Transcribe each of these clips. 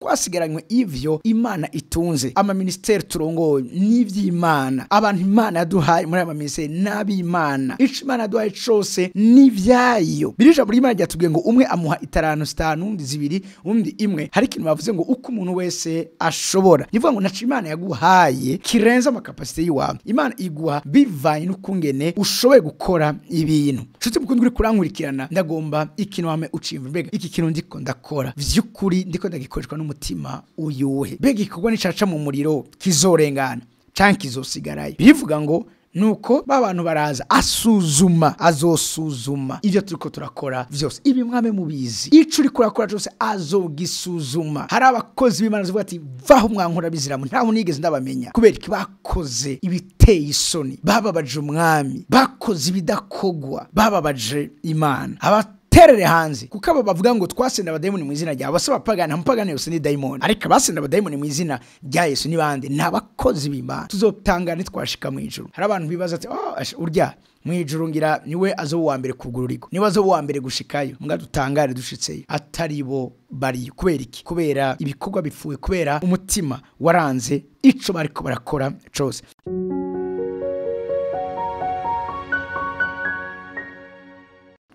Twasigaranywe ivyo Imana itunze. Ama ministeri turongoye n'ivy'Imana. Abantu Imana yaduhaye muri ama ministeri n'ab'Imana. Ico Imana yaduhaye cose n'ivyayo. Birija muri Imana ryatubwiye ngo umwe amuha itarano zitanu, undi zibiri, undi imwe. Hari ikintu bavuze ngo uko umuntu wese ashobora. Nivuga ngo naco Imana yaguhaye kirenza amakapasite yiwawe. Imana iguha bivanye n'ukungene ushoboye gukora ibintu. Nshuti mukundwa uri kurankurikirana, ndagomba ikintu wame ucimva. Mbega iki kintu ndiko ndakora vy'ukuri ndiko ndagikoreshwa n'umutima uyuhe? Mbega igikorwa nicaca mu muriro kizorengana canke kizosigarayo? Bivuga ngo nuko babantu baraza asuzuma, azosuzuma ivyo turiko turakora vyose. Ibi mwame mubizi, ico uriko urakora cyose azogisuzuma. Hari abakozi b'Imana bavuga ati vaho mwankora biziramu, ntaho nigeze ndabamenya. Kubera iki? Bakoze ibiteye isoni, bababaje umwami, bakoze ibidakogwa, bababaje Imana. Abaterere hanze, kuko abo bavuga ngo twasenda abadayimoni mu izina ryawe, basaba pagani, amupagani yose ni dayimoni, ariko abasenda abadayimoni mu izina rya Yesu ni bande? Ni abakozi b'Imana. Tuzotangana nitwashika mu ijuru. Hari abantu bibaza ati oh, urya mu ijuru ngira niwe azo uwa mbere kugururirwa, niwe azo uwa mbere gushikayo. Mbwa dutangare dushitseyo atari bo bari. Kubera iki? Kubera ibikorwa bipfuye, kubera umutima waranze ico bariko barakora cose.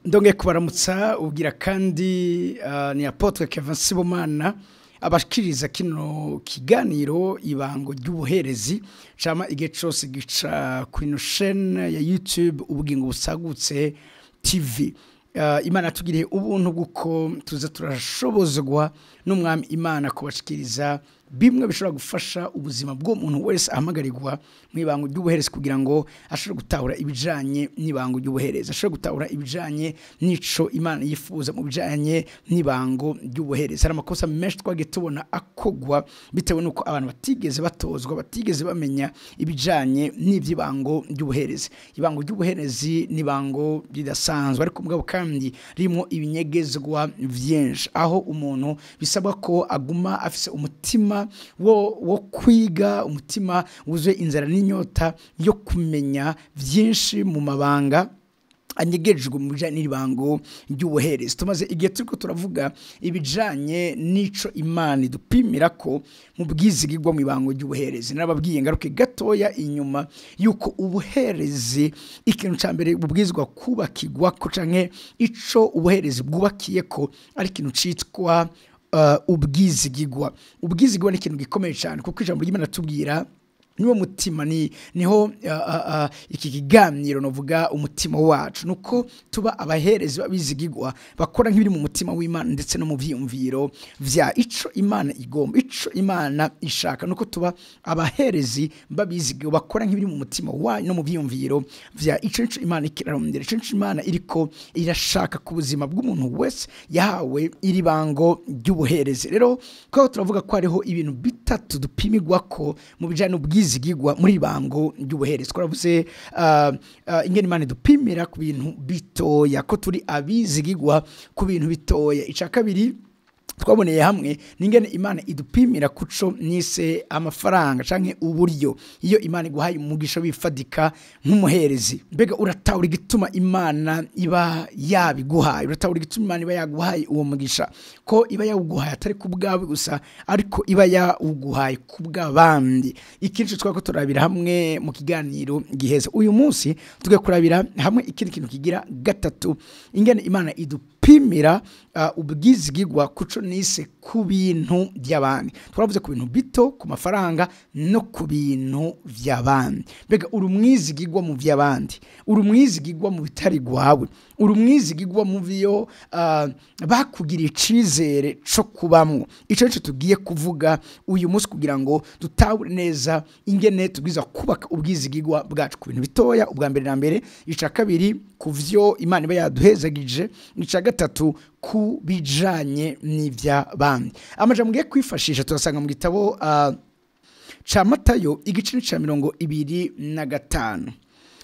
Ndonge kubaramutsa ubwira kandi ni Apotre Kevin Sibomana abashikiriza kino kiganiro ibango ry'ubuherezi cama igihe cose gica kuri chaîne ya YouTube Ubugingo Busagutse TV. Imana tugiriye ubuntu bw'uko tuza turashobozwa n'umwami Imana kubashikiriza bimwe bishobora gufasha ubuzima bw'umuntu wese ahamagarirwa mu ibango ry'ubuherezi kugira ngo ashobore gutahura ibijanye n'ibango ry'ubuherezi, ashobore gutahura ibijanye n'ico Imana yifuza mu bijanye n'ibango ry'ubuherezi. Hari amakosa menshi twagiye tubona akogwa bitewe nuko abantu batigeze batozwa, batigeze bamenya ibijanye n'ivy'ibango ry'ubuherezi. Ibango ry'ubuherezi n'ibango ridasanzwe, ariko mugabo kandi ririmo ibinyegezwa vyinshi, aho umuntu bisabwa ko aguma afise umutima wo kwiga, umutima wuzuye inzara n'inyota yo kumenya vyinshi mu mabanga anyegejwe mu bijanye n'ibango ry'ubuherezi. Tumaze igihe turiko turavuga ibijanye n'ico Imana idupimira ko mu bwizigirwa mu ibango ry'ubuherezi. Narababwiye ngaruke gatoya inyuma yuko ubuherezi ikintu ca mbere bubwizwa kubakigwa ko canke ico ubuherezi bwubakiye ko ari ikintu citwa ubwizigirwa. Ubwizigirwa ni ikintu gikomeye cyane, kuko ijambo ry'Imana tubwira niwo mutima, ni niho iki kiganiro novuga umutima wacu nuko tuba abaherezi babizigirwa bakora nk'ibiri mu mutima w'Imana ndetse no mu vyiyumviro vya ico Imana igomba, ico Imana ishaka, nuko tuba abaherezi babizigirwa bakora nk'ibiri mu mutima wayo no mu vyiyumviro vya ico Imana ikirarondera, ico Imana iriko irashaka ku buzima bw'umuntu wese yahawe iri bango ry'ubuherezi. Rero ko turavuga ko hariho ibintu bitatu dupimirwa ko mu bijanye n'ubwizigirwa muri bango ry'ubuherezi. Twaravuze ingene Imana idupimira ku bintu bitoya, ko turi abizigirwa ku bintu bitoya. Ica kabiri twaboneye hamwe ningene Imana idupimira kuco nise amafaranga canke uburyo. Iyo Imana iguhaye umugisha wifadika nk'umuherezi, mbega uratahura igituma Imana iba yabiguhaye, uratahura igituma Imana iba yaguhaye uwo mugisha, ko iba yawuguhaye atari ku bwawe gusa, ariko iba yawuguhaye ku bw'abandi. Ikindi twako turabira hamwe mu kiganiro giheze uyu munsi, tugiye kurabira hamwe ikindi kintu kigira gatatu, ingene Imana idupimira ubwizigirwa kuco nise ku bintu by'abandi. Twavuze ku bintu bito, ku mafaranga no ku bintu by'abandi. Mbega uri umwizigirwa mu by'abandi, uri umwizigirwa mu bitari gwawe, uri umwizigirwa mu byo bakugira icizere co kubamwo. Ico nico tugiye kuvuga uyu munsi kugira ngo dutahure neza ingene tubwiza kubaka ubwizigirwa bwacu ku bintu bitoya, ubwa mbere na mbere. Ica kabiri ku vyo Imana iba yaduhezagije. Ica gatatu ku bijanye n'ivy'abandi. Amajambo ngiye kwifashisha turasanga mu gitabo ca Matayo igice ca 25.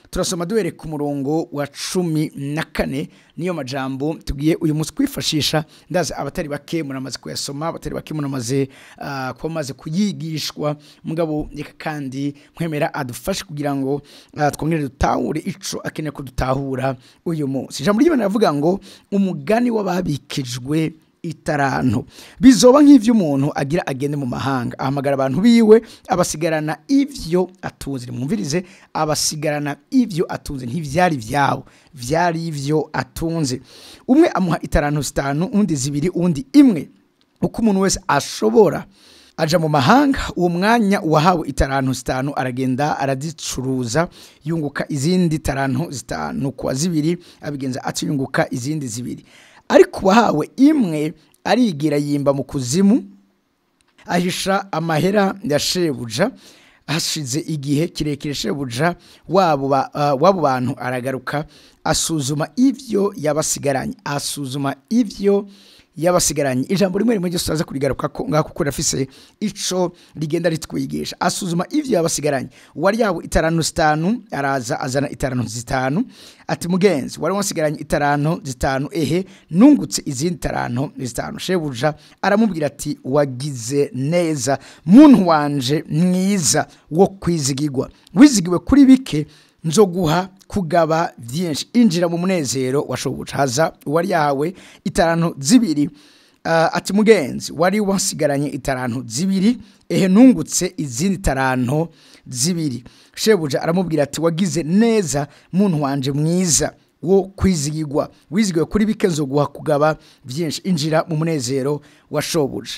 Turasoma duhere ku murongo wa 14. Niyo majambo tugiye uyu munsi kwifashisha. Ndazi abatari bake muramaze kuyasoma, abatari bake muramaze kuba kuyigishwa, mugabo reka kandi nkwemera adufashe kugira ngo twongere dutahure ico akeneye ko dutahura uyu munsi. Ijambo ry'Imana rivuga ngo umugani w'ababikijwe itaranto. Bizoba nk'ivyo umuntu agira agende mu mahanga, ahamagara abantu biwe, abasigarana ivyo atunze. Mwumvirize, abasigarana ivyo atunze, ntivyari vyabo, vyari ivyo atunze. Umwe amuha itaranto 5, undi 2, undi 1, uko umuntu wese ashobora. Aja mu mahanga. Uwo mwanya uwahawe itaranto 5 aragenda arazicuruza, yunguka izindi taranto 5 kwa 2, abigenza atiyunguka izindi 2. Ariko uwahawe 1 arigira yimba mu kuzimu, ahisha amahera ya shebuja. Hashize igihe kirekire shebuja wabo bantu aragaruka, asuzuma ivyo yabasigaranye, asuzuma ivyo yabasigaranye. Ijambo rimwe rimwe ryose kurigaruka ko ngako kuko rafise ico rigenda ritwigisha. Asuzuma ivyo yabasigaranye. Wari yawe itaranto 5 araza azana itaranto 5, ati mugenzi wari wasigaranye itaranto 5, ehe nungutse izindi taranto 5. Shebuja aramubwira ati wagize neza muntu wanje mwiza wo kwizigirwa, wizigiwe kuri bike nzoguha kugaba byinshi, injira mu munezero wa shobuja. Haza uwari yahawe itaranto 2, ati mugenzi wari wasigaranye itaranto 2, ehe nungutse izindi taranto 2. Shebuja aramubwira ati wagize neza muntu wanje mwiza wo kwizigirwa, wizigiwe kuri bike nzoguha kugaba byinshi, injira mu munezero wa shobuja.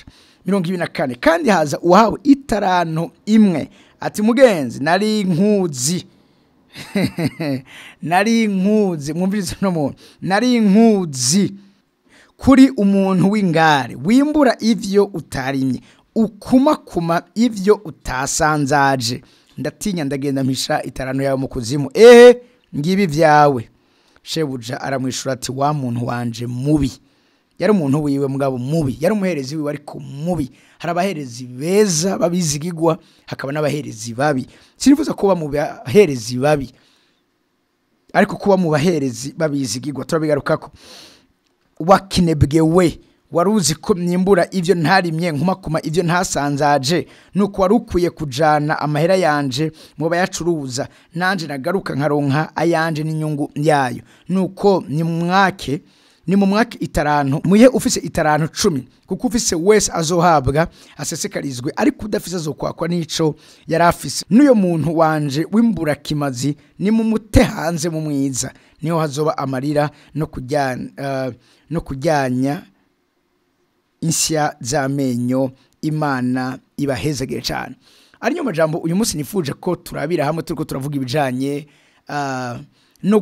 24. Kandi haza uwahawe itaranto 1, ati mugenzi nari nkuzi nari nkuzi, mwumvirize no muntu, nari nkuzi kuri umuntu w'ingare, wimbura ivyo utarimye, ukumakuma ivyo utasanzaje, ndatinya ndagenda mpisha itaranto yawe mu kuzimu, ehe ngibi vyawe. Shebuja aramwishura ati wa muntu wanje mubi. Yari umuntu wiwe mugabo mubi, yari umuherezi wiwe ariko mubi. Hari abaherezi beza babizigigwa, hakaba n'abaherezi babi. Sinifuza kuba mu baherezi babi, ariko kuba mu baherezi babizigigwa turabigarukako. Wakinebwe we, waruzi ko myimbura ivyo ntarimye, nkumakuma ivyo ntasanzaje, nuko warukwiye kujana amahera yanje mu bayacuruza, nanje nagaruka nkaronka ayanje n'inyungu yayo. Nuko nimwake, ni mu mwaka itaranto, muhe ufise itaranto 10, kuko ufise wese azohabwa asesekarizwe, ariko udafise azokwakwa nico yarafise. N'uyo muntu wanje w'imbura kimazi ni mu mute hanze mu mwiza, niho hazoba amarira no kujyanya insya z'amenyo. Imana ibahezagire cyane. Ari nyo majambo uyu munsi nifuje ko turabira hamwe, turiko turavuga ibijanye no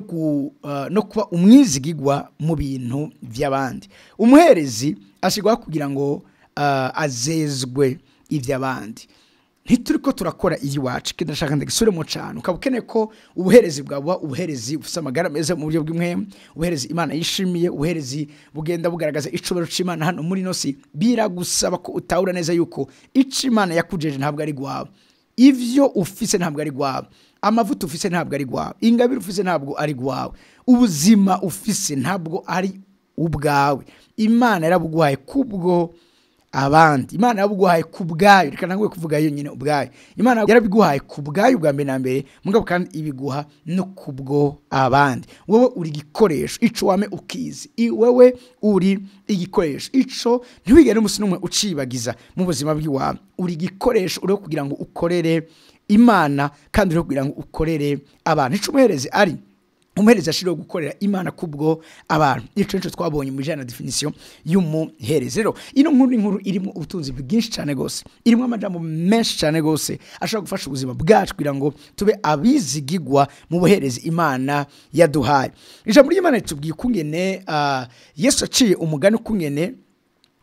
kuba umwizigigwa mu bintu vy'abandi. Umuherezi ashigwa kugira ngo azezwe ivy'abandi. Ntituriko turakora iwacu, kindashaka ndagisubiremo cyane. Ukaba ukeneye ko ubuherezi bwawe ubuherezi bufise amagara meza mu buryo bw'imwe, ubuherezi Imana yishimiye, ubuherezi bugenda bugaragaza icubaro c'Imana hano muri nosi, biragusaba ko utahura neza yuko ico Imana yakujeje ntabwo ari gwawe, ivyo ufise ntabwo ari gwawe, amavuta ufise ntabwo ari gwawe, ingabire ufise ntabwo ari gwawe, ubuzima ufise ntabwo ari ubwawe. Imana yarabuguhaye kubwo abandi, Imana yarabuguhaye kubwayo. Reka ntanguye kuvuga yo nyine ubwayo. Imana yarabiguhaye kubwayo ubwa mbere na mbere, mugabo kandi ibiguha no kubwo abandi. Wewe uri igikoresho, ico wame ukizi. Wewe uri igikoresho, ico ntiwigere umunsi n'umwe ucibagiza mu buzima bw'iwawe. Uri igikoresho uri kugira ngo ukorere Imana, kandi uri kugira ngo ukorere abantu. Ico umuherezi ari, umuherezi ashiriwe gukorera Imana kubwo abantu. Ico nico twabonye mu bijanye na definition y'umuherezi. Rero ino nkuru ni inkuru irimo ubutunzi bwinshi cyane gose, irimo amajambo menshi cyane gose ashobora gufasha ubuzima bwacu kugira ngo tube abizigigwa mu buherezi Imana yaduhaye. Ijambo ry'Imana ritubwiye ukungene Yesu aciye umugani ukungene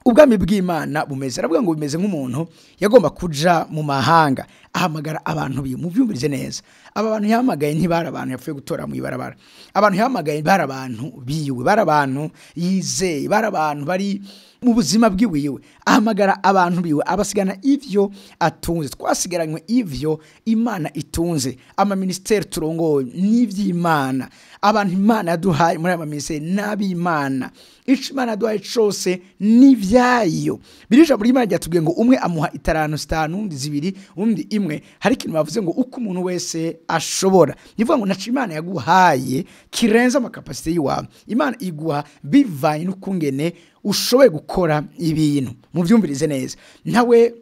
ubwami bw'Imana bumeze. Aravuga ngo bimeze nk'umuntu yagomba kuja mu mahanga, ahamagara abantu biwe. Muvyumvirize neza, aba bantu yahamagaye ntibari abantu yapfuye gutora mu ibarabara. Abantu yahamagaye bari abantu biwe, bari abantu yizeye, bari abantu bari mu buzima bwiwiwe. Ahamagara abantu biwe, abasigana ivyo atunze. Twasigaranywe ivyo Imana itunze. Ama ministeri turongoye n'ivy'Imana. Abantu Imana yaduhaye muri ama ministeri n'ab'Imana. Ico Imana yaduhaye cose n'ivyayo. Birija muri Imana ryatubwiye ngo umwe amuha itaranto 5, undi 2, undi 1. Hari ikintu bavuze ngo uko umuntu wese ashobora. Nivuga ngo naco Imana yaguhaye kirenza amakapasite yiwawe. Imana iguha bivanye n'ukungene ushoboye gukora ibintu. Muvyumvirize neza, ntawe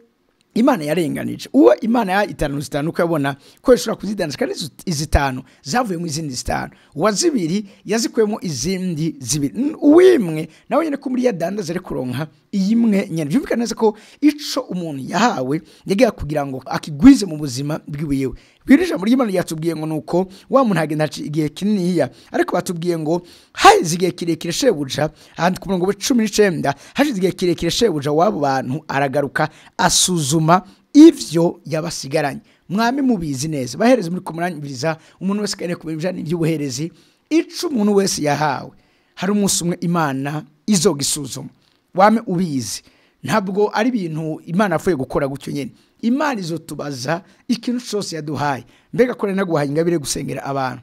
Imana yarenganije. Uwo Imana ya itanu zitanu ukabona ko ishobora kuzidandaza, kandi izitanu zavuye mu izindi zitanu, uwa zibiri yazikuyemo izindi zibiri, uwimwe nawe nyene ko muri yadandaza ari kuronka iyimwe nyene. Byumvikana neza ko ico umuntu yahawe yagiye kugira ngo akigwize mu buzima bwiwiwe. Biri ijambo ry'Imana ryatubwiye ngo nuko wa muntu agenda igihe kininiya, ariko batubwiye ngo haheze igihe kirekire shebuja, ahandi ku murongo wa 19, hashize igihe kirekire shebuja w'abo bantu aragaruka asuzuma ivyo yabasigaranye. Mwami mubizi neza, bahereze muri kumuranyiriza umuntu wese kandi kumenya iby'ubuherezi, ico umuntu wese yahawe hari umunsi umwe Imana izogisuzuma. Wame ubizi, ntabwo ari ibintu Imana afuye gukora gutyo nyene. Imana izotubaza ikintu cyose yaduhaye. Mbega ko naguhaye ingabire gusengera abantu,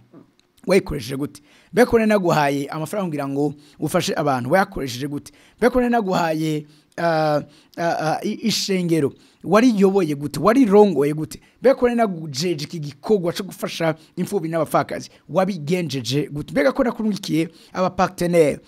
wayikoresheje gute? Mbega ko naguhaye amafaranga kugira ngo ufashe abantu, wayakoresheje gute? Mbega ko naguhaye ishengero, wariyoboye gute? Warirongoye gute? Mbega ko nagujeje iki gikorwa cyo gufasha imfubyi n'abapfakazi, wabigenjeje gute? Mbega ko nakurungikiye aba partenaire,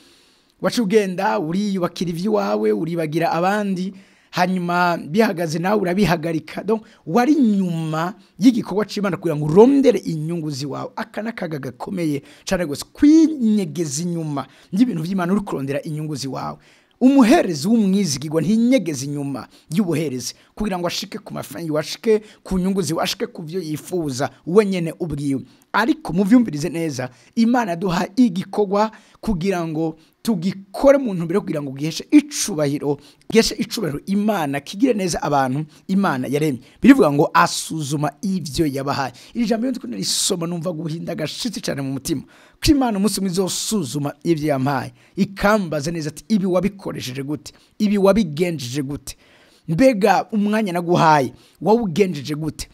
wacu ugenda uriyubakira ivy'iwawe, uribagira abandi, hanyuma bihagaze nawe urabihagarika. Donc wari nyuma y'igikorwa c'Imana kugira ngo urondere inyungu ziwawe. Aka nakaga gakomeye cyane gose, kwinyegeza inyuma y'ibintu by'Imana uri kurondera inyungu ziwawe. Umuherezi w'umwizigirwa ntinyegeza inyuma y'ubuherezi kugira ngo ashike ku mafaranga, ashike ku nyungu ziwe, ashike ku byo yifuza we nyene ubwiwe. Ariko muvyumvirize neza, Imana duha igikorwa kugira ngo tugikore mu ntumbero kugira ngo giheshe icubahiro, giheshe icubahiro Imana, kigire neza abantu Imana yaremye. Birivuga ngo asuzuma ivyo yabahaye. Iri jambo iyo ndiko narisoma numva guhinda gashitsi cyane mu mutima, ko Imana umunsi umwe izosuzuma ivyo yampaye, ikambaza neza ati ibi wabikoresheje gute? Ibi wabigenjeje gute? Mbega umwanya naguhaye wawugenjeje gute?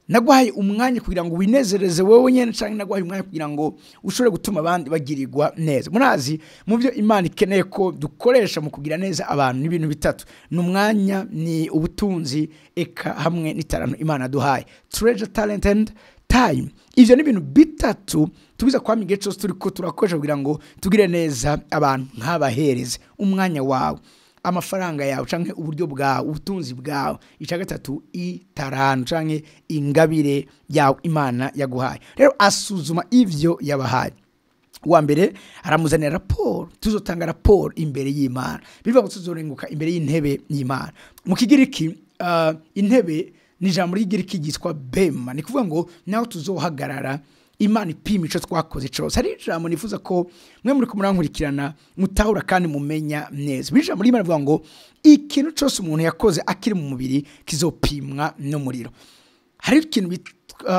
Naguhaye umwanya kugira ngo winezereze wewe nyene, canke naguhaye umwanya kugira ngo ushobore gutuma abandi bagirirwa neza? Murazi mu byo Imana ikeneye ko dukoresha mu kugira neza abantu n'ibintu bitatu: ni umwanya, ni ubutunzi, eka hamwe n'itaranto Imana duhaye, treasure, talent and time. Ivyo ni ibintu bitatu tubiza kwama igihe cyose turiko turakoresha kugira ngo tugire neza abantu nk'abahereze. Umwanya wawe, amafaranga yawe canke uburyo bwawe, ubutunzi bwawe. Ica gatatu, itaranto canke ingabire yawe Imana yaguhaye. Rero asuzuma ivyo yabahaye. Uwa mbere aramuzanira raporo, tuzotanga raporo imbere y'Imana. Bivuga ngo tuzorenguka imbere y'intebe y'Imana. Mu Kigiriki intebe ni ijambo ry'Igiriki ryitwa bema, ni kuvuga ngo naho tuzohagarara Imana ipima ico twakoze cose. Hari ijambo nifuza ko mwe muri kumurankurikirana mutahura kandi mumenya neza. Ijambo ry'Imana rivuga ngo ikintu cose umuntu yakoze akiri mu mubiri kizopimwa n'umuriro. Hari ikintu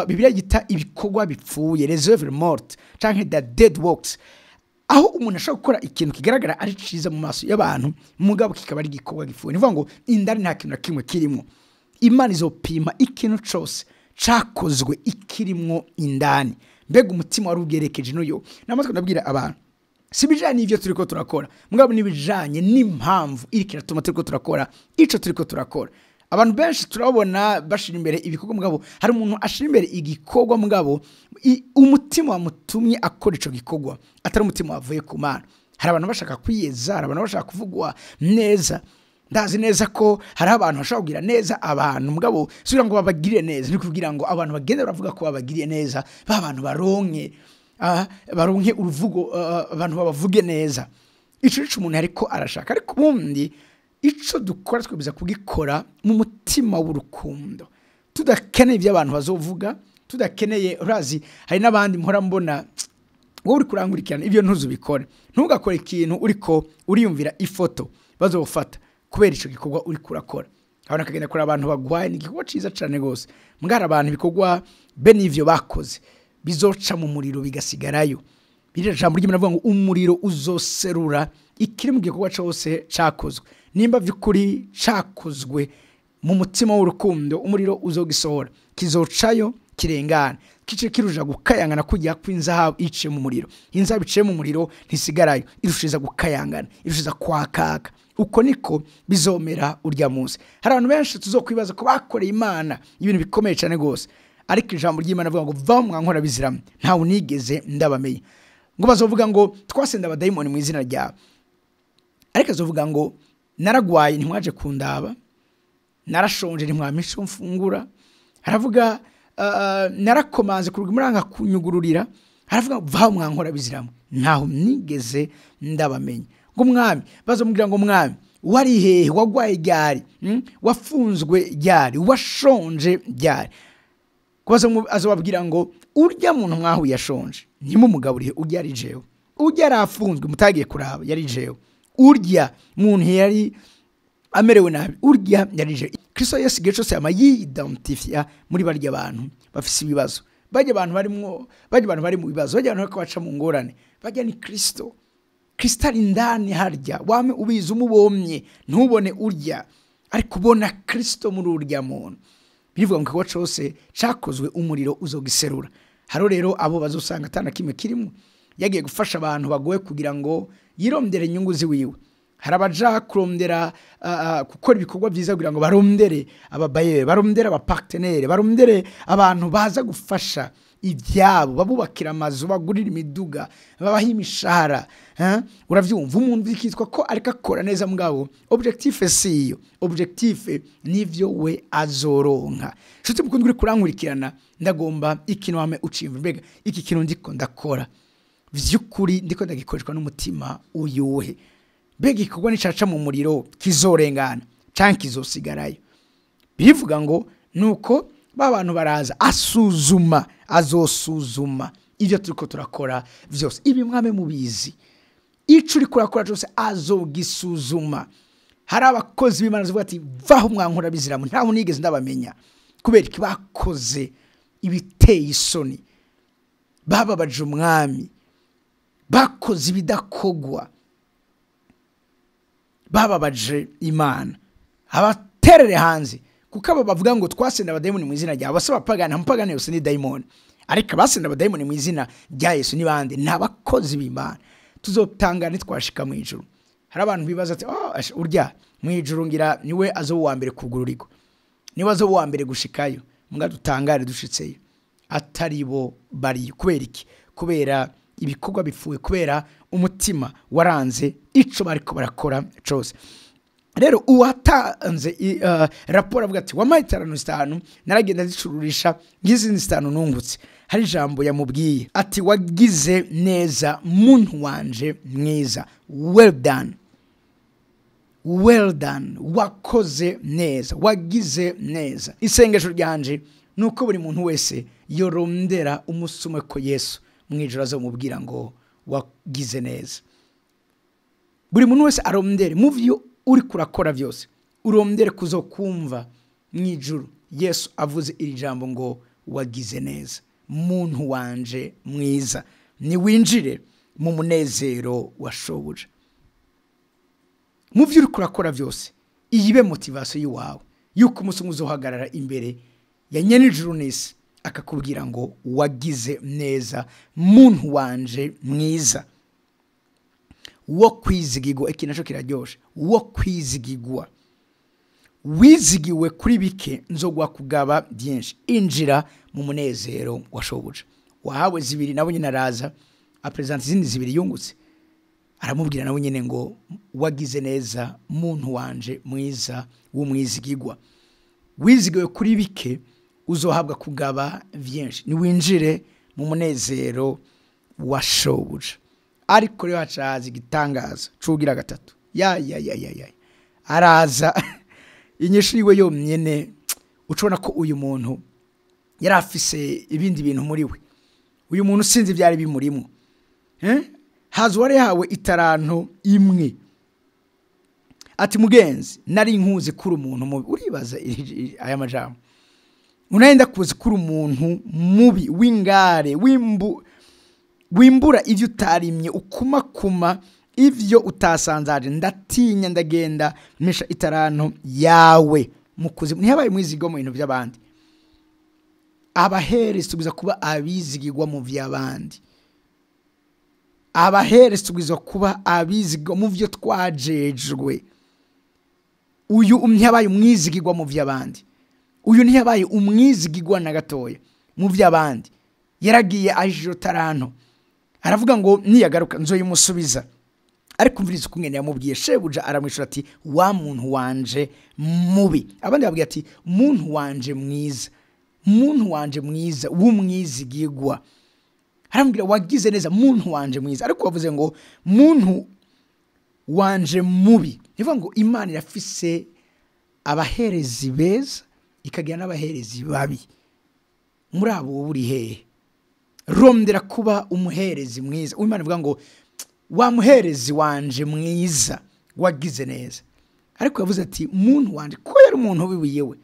Bibiliya yita ibikorwa bipfuye, les œuvres mortes canke the dead works, aho umuntu ashobora gukora ikintu kigaragara ari ciza mu maso y'abantu, mugabo kikaba ari igikorwa gipfuye. Ni kuvuga ngo indani nta kintu na kimwe kirimo. Imana izopima ikintu cose cakozwe ikirimwo indani. Mbega umutima wari ugerekeje n'uyo. Namatwe ndabwira abantu, si bijanye n'ivyo turiko turakora, mugabo nibijanye n'impamvu iriko iratuma turiko turakora ico turiko turakora. Abantu benshi turabona bashira imbere ibikorwa, mugabo hari umuntu ashira imbere igikorwa, mugabo umutima wamutumye akora ico gikorwa atari umutima wavuye ku Mana. Hari abantu bashaka kwiyeza, hari abantu bashaka kuvugwa neza. Ndazi neza ko hari abantu bashaka kugira neza abantu, mugabo si kugira ngo babagirire neza, ni kugira ngo abantu bagende baravuga ko babagiriye neza, ba bantu baronke baronke uruvugo, abantu babavuge neza. Ico nico umuntu ariko arashaka. Ariko ubundi ico dukora twebeza kugikora mu mutima w'urukundo, tudakeneye ibyo abantu bazovuga, tudakeneye. Urazi hari n'abandi mpora mbona, wowe uri kurangurikirana ibyo ntuzubikore. Ntugakore ikintu uriko uriyumvira ifoto bazofata kubera ico gikorwa uri kurakora. Abana kagenda kuri abantu bagwaye, ni igikorwa ciza cane gose, mugara abantu ibikorwa be n'ivyo bakoze bizoca mu muriro bigasigarayo. Biriya jambo ry'Imana rivuga ngo umuriro uzoserura ikiri mu gikorwa cose cakozwe. Nimba vy'ukuri cakozwe mu mutima w'urukundo, umuriro uzogisohora, kizocayo kirengana, kice kiruja gukayangana kujya kw'inzahabu iciye mu muriro. Inzahabu iciye mu muriro ntisigarayo, irushiza gukayangana, irushiza kwakaka. Uko niko bizomera urya munsi. Hari abantu benshi tuzokwibaza ko bakoreye Imana ibintu bikomeye cyane gose, ariko ijambo ry'Imana rivuga ngo va mwankora biziramu, ntawe unigeze ndabamenya. Ngo bazovuga ngo twasenda abadayimoni mu izina ryawe. Ariko azovuga ngo naragwaye ntimwaje kundaba, narashonje ntimwampa ico mfungura. Aravuga narakomanze ku rugi muranga kunyugururira. Aravuga vaho mwankora biziramwe, ntaho nigeze ndabamenya. Ngo mwami, bazomubwira ngo mwami wari hehe, wagwaye ryari, wafunzwe ryari, washonje ryari? Azobabwira ngo urya muntu mwahuye yashonje ntimumugaburiye, urya ari jewe, urya arafunzwe mutagiye kuraba yari jewe, urya muntu yari amerewe nabi urya yari jewe. Kristo Yesu igihe cose yama yidentifia muri barya bantu bafise ibibazo, barya abantu barimwo, barya abantu bari mu bibazo, barya abantu bariko baca mu ngorane, barya ni Kristo. Kristo ari indani harya, wame ubizi umubomye ntubone urya, ariko ubona Kristo muri urya muntu. Bivuga ngo igikorwa cose cakozwe umuriro uzogiserura. Haro rero abo bazosanga atana kimwe kirimo, yagiye gufasha abantu bagoye kugira ngo yirondere inyungu ziwiwe. Hari abaja kurondera gukora ibikorwa vyiza kugira ngo barondere ababayere, barondere abapartenere, barondere abantu baza gufasha ibyabo, babubakira amazu, bagurira imiduga, babaha imishahara. Uravyumva umuntu bikitwa ko ariko akora neza, mugabo objectif si iyo, objectif nivyo we azoronka. Nshuti mukundwa uri kurankurikirana, ndagomba ikintu wame ucimva, mbega iki kintu ndiko ndakora vy'ukuri ndiko ndagikoreshwa n'umutima uyuhe? Mbega igikorwa nicaca mu muriro kizorengana canke kizosigarayo? Bivuga ngo nuko ba bantu baraza asuzuma, azosuzuma ivyo turiko turakora vyose. Ibi mwame mubizi, ico uriko urakora cyose azogisuzuma. Hari abakozi b'Imana bavuga ati vaho mwankora biziramu, ntaho nigeze ndabamenya, kubera iki bakoze ibiteye isoni, bababaje umwami, bakoze ibidakogwa, bababaje Imana. Abaterere hanze, kuko abo bavuga ngo twasenda abadayimoni mu izina ryawe, bose bapagana, mpagana yose ni dayimoni, ariko abasenda abadayimoni mu izina rya Yesu ni bande? Ni abakozi b'Imana. Tuzotanga nitwashika mu ijuru. Hari abantu bibaza ati oh, urya mu ijuru ngira niwe azo uwa mbere kugururirwa, niwe azo uwa mbere gushikayo, mbwa dutangare dushitseyo atari bo bari. Kubera iki? Kubera ibikorwa bipfuye, kubera umutima waranze ico bariko barakora cose. Rero uwatanze raporo avuga ati wampaye itarantu zitanu naragenda zicururisha ngizindi zitanu nungutse. Hari ijambo yamubwiye ati wagize neza muntu wanje mwiza, well done, well done, wakoze neza, wagize neza. Isengesho ryanje nuko buri muntu wese yorondera umusumwe ko Yesu mwijoro azomubwira ngo wagize neza. Buri muntu wese arondere mu vyo uri kurakora vyose, urondere kuzokumva mwijuru Yesu avuze iri jambo ngo wagize neza muntu wanje mwiza, ni winjire mu munezero wa shobuja. Mu vyo uri kurakora vyose, iyibe motivation yiwawe yuko umunsi umwe uzohagarara imbere ya nyenijuru n'isi akakubwira ngo wagize neza muntu wanje mwiza. Wo kwizigirwa, iki naco kiraryoshe, wo kwizigirwa, wizigiwe kuri bike nzogwa kugaba byinshi, injira mu munezero wa shobuja. Wahawe zibiri nabo nyine araza apresenta izindi zibiri yungutse, aramubwira nawe nyine ngo wagize neza muntu wanje mwiza w'umwizigirwa, wizigiwe kuri bike uzohabwa kugaba byinshi, niwinjire mu munezero wa shobuja. Ariko rero hacaza igitangaza cugira gatatu, ya ya ya ya ya, araza inyishu yiwe yomyene. Ucubona ko uyu muntu yari afise ibindi bintu muri we, uyu muntu sinzi byari bimurimo. Haza uwari yahawe itaranto imwe ati mugenzi nari nkuzi kuri umuntu mubi. Uribaza aya majambo, unenda kuzi kuri umuntu mubi w'ingare wimbura ivyo utarimye, ukumakuma ivyo utasanzaje, ndatinya ndagenda misha itaranto yawe mukuzimu. Ntiyabaye mwizigwa mu bintu by'abandi, abaheresi tubwiza kuba abizigirwa mu by'abandi, abaheresi tubwiza kuba abizigirwa mu byo twajejwe. Uyu ntiyabaye umwizigirwa mu by'abandi, uyu ntiyabaye umwizigirwa na gatoya mu by'abandi, yaragiye aje taranto aravuga ngo niyagaruka nzoyimusubiza. Ariko umviriza ukungene yamubwiye. Shebuja aramwishura ati wa muntu wanje mubi. Abandi babwiye ati muntu wanje mwiza, muntu wanje mwiza w'umwizigigwa. Aramubwira wagize neza muntu wanje mwiza, ariko bavuze ngo muntu wanje mubi. Nivuga ngo Imana irafise abaherezi beza ikagira n'abaherezi babi. Muri abo buri hehe? Rondera kuba umuherezi mwiza. Imana ivuga ngo wa muherezi wanje mwiza wagize neza. Ariko yavuze ati muntu wanje, ko yari umuntu wiwiyewe.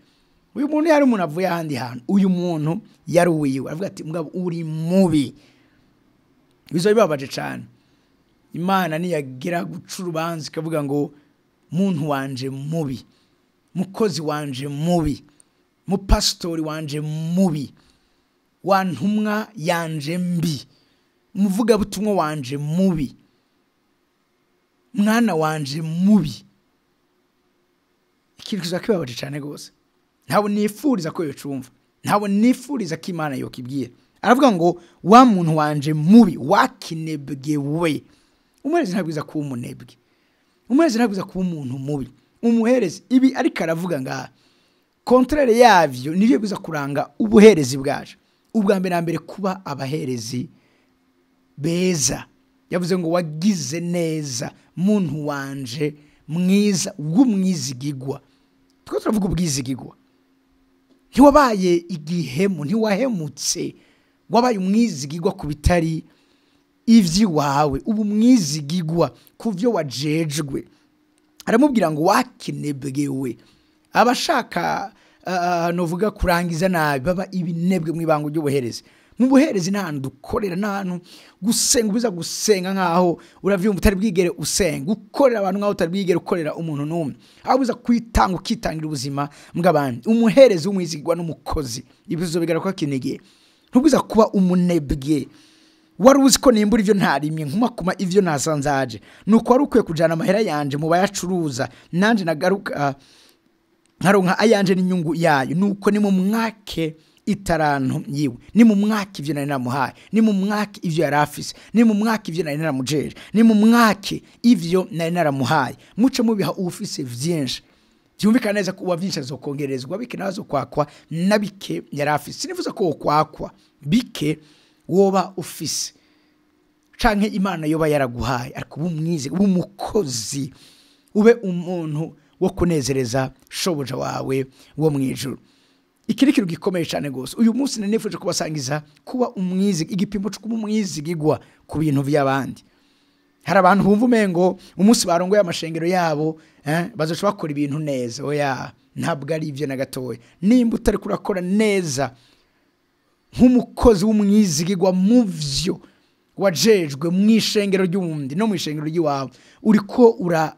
Uyu muntu yari umuntu avuye ahandi hantu, uyu muntu yari uwiwe. Aravuga ati mugabo uri mubi. Bizo bibabaje cyane. Imana niyagira guca urubanza ikavuga ngo muntu wanje mubi, mukozi wanje mubi, mupastori wanje mubi, wa ntumwa yanje mbi, umuvugabutumwa wanje mubi, mwana wanje mubi. Ikintu kizakibabaje cyane gose. Ntabwo nifuriza ko yocumva, ntabwo nifuriza ko Imana yokibwira. Aravuga ngo wa muntu wanje mubi wakinebwe we. Umuherezi ntabwiza kuba umunebwe, umuherezi ntabwiza kuba umuntu mubi. Umuherezi ibi ariko aravuga nga contraire yavyo nivyo biza kuranga ubuherezi bwaje. Ubwa mbere na mbere kuba abaherezi beza. Yavuze ngo wagize neza muntu wanje mwiza w'umwizigigwa. Twe turavuga ubwizigigwa. Ntiwabaye igihemu, ntiwahemutse, wabaye umwizigigwa ku bitari ivy'iwawe, ubu mwizigigwa ku vyo wajejwe. Aramubwira ngo wakinebwewe. Abashaka novuga kurangiza nabi baba ibinebwe mu ibango ry'ubuherezi. Mu buherezi nta hantu dukorera, nta hantu gusenga, ubiza gusenga nkaho uravyumva utari bwigere usenga, ukorera abantu nkaho utari bwigere ukorera umuntu n'umwe. Aho uza kwitanga ukitangira ubuzima bw'abandi. Umuherezi w'umwizigwa n'umukozi ibizo bigaruka kinegeye. Ntubwiza kuba umunebwe. Wari uzi ko nimbura ivyo ntarimye, nkuma kuma ivyo nasanzaje. Nuko wari ukwiye kujana amahera yanje mu bayacuruza, nanje nagaruka nkaronka ayanje n'inyungu yayo. Nuko ni mu mwake itarantu yiwe, ni mu mwaka ivyo nari namuhaye, ni mu mwaka ivyo yarafise, ni mu mwaka ivyo nari naramujeje, ni mu mwaka ivyo nari naramuhaye. Muce mubiha ufise vyinshi. Byumvikana neza ko uwa vyinshi azokongerezwa, bike nazo kwakwa na bike yarafise. Sinifuza ko wokwakwa bike woba ufise canke Imana yoba yaraguhaye, ariko ubumwize, ubumukozi, ube umuntu wo kunezereza shobuja wawe wo mwijuru. Iki ni ikintu gikomeye cyane gose. Uyu munsi nifuje kubasangiza kuba umwizi, igipimo cyo kuba umwizigigwa ku bintu by'abandi. Hari abantu bumva umengo umunsi barongoye amashengero yabo, bazoca bakora ibintu neza. Oya, ntabwo ari ivyo na gatoya. Nimba utari kurakora neza nk'umukozi w'umwizigigwa mu vyo wajejwe mu ishengero ry'uwundi no mu ishengero ry'iwawe, uriko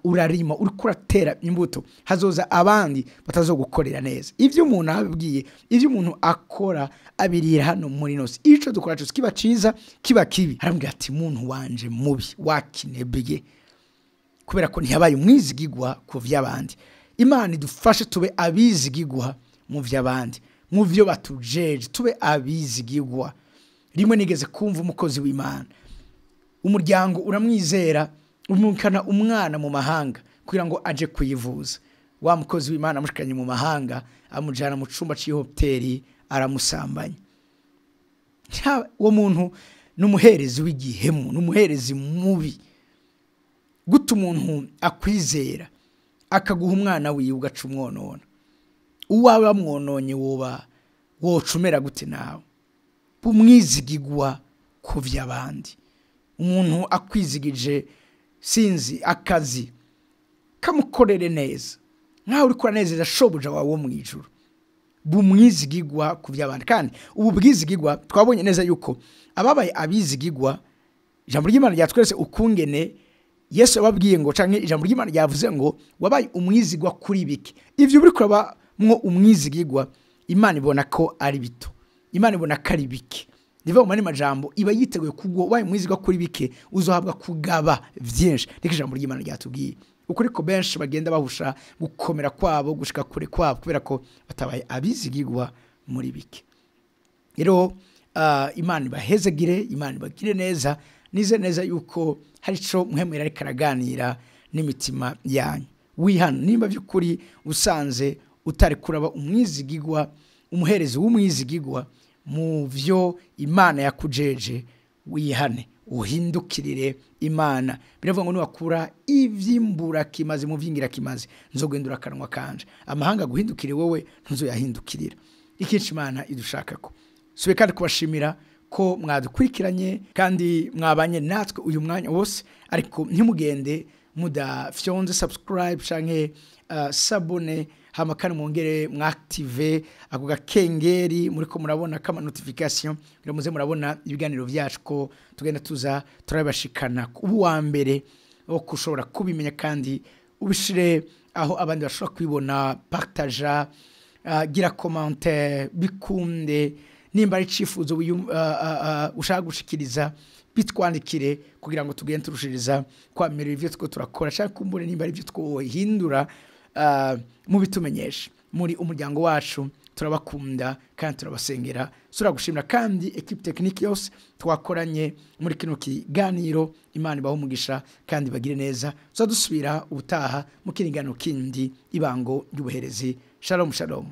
urarima, uriko uratera imbuto, hazoza abandi batazogukorera neza. Ivyo umuntu ababwiye, ivyo umuntu akora abirira hano muri nosi. Ico dukora cyose kiba ciza kiba kibi. Arambwira ati muntu wanje mubi wakinebye, kubera ko ntiyabaye umwizigigwa ku vy'abandi. Imana idufashe tube abizigigwa mu vy'abandi, mu vyo batujeje, tube abizigigwa. Rimwe nigeze kumva umukozi w'Imana, umuryango uramwizera, umukana umwana mu mahanga kugira ngo aje kuyivuza. Wa mukozi w'Imana amushikanye mu mahanga, amujana mu cumba c'ihoteli, aramusambanya. Uwo muntu n'umuherezi w'igihemu, n'umuherezi mubi. Guta umuntu akwizera akaguha umwana wiwe ugaca umwonona, uwawe wamwononye woba wocumera gute nawe? Umwizigigwa ku vy'abandi. Umuntu akwizigije sinzi akazi, kamukorere neza nkaho uriko uranezeza shobuja wawe wo mwijuru. Bumwizigigwa ku vy'abandi. Kandi ubu bwizigigwa twabonye neza yuko ababaye abizigigwa, ijambo ry'Imana ryatweretse ukungene Yesu yababwiye ngo, canke ijambo ry'Imana ryavuze ngo wabaye umwizigwa kuri bike. Ivyo uri kuraba mwo umwizigigwa, Imana ibona ko ari bito, Imana ibona ko ari bike. Niva mu majambo iba yiteguye kugwa wabaye umwizigwa kuri bike, uzohabwa kugaba vyinshi. Niko ijambo ry'Imana ryatubwiye. Ukuri ko benshi bagenda bahusha gukomera kwabo, gushika kure kwabo, kubera ko batabaye abizigigwa muri bike. Rero Imana ibahezegire, Imana ibagire neza. Nize neza yuko hari ico Mpwemu ariko araganira n'imitima yanyu. Wihana nimba by'ukuri usanze utari kuraba umwizigigwa, umuherezi w'umwizigigwa mu vyo Imana yakujeje, wihane uhindukirire Imana. Biravuga ngo niwakura ivyimbura kimaze mu vyingira kimaze, nzogendura akanwa kanje, amahanga guhindukire wowe ntuzoyahindukirira. Ikinshi Imana idushakako. Sube kandi kubashimira ko mwadukurikiranye kandi mwabanye natwe uyu mwanya wose, ariko ntimugende mudafyonze subscribe canke sabone, hama kandi mwongere mwactive ako gakengeri muriko murabona kama notification, kugira muze murabona ibiganiro vyacu ko tugenda tuza turabashikana ubu wa mbere wo kushobora kubimenya, kandi ubishire aho abandi bashobora kubibona, partager, gira commentaire, bikunde. Nimba ari icifuzo ushaka gushikiriza, bitwandikire kugira ngo tugende turushiriza kwamira ivyo two turakora, canke kumbure nimba ari ivyo twohindura, mubitumenyeshe. Muri umuryango wacu turabakunda kandi turabasengera. Turagushimira kandi equipe technique yose twakoranye muri kino kiganiro. Imana ibahe umugisha kandi bagire neza. Tuzadusubira ubutaha mu kiganiro kindi, Ibango ry'ubuherezi. Shalom shalom.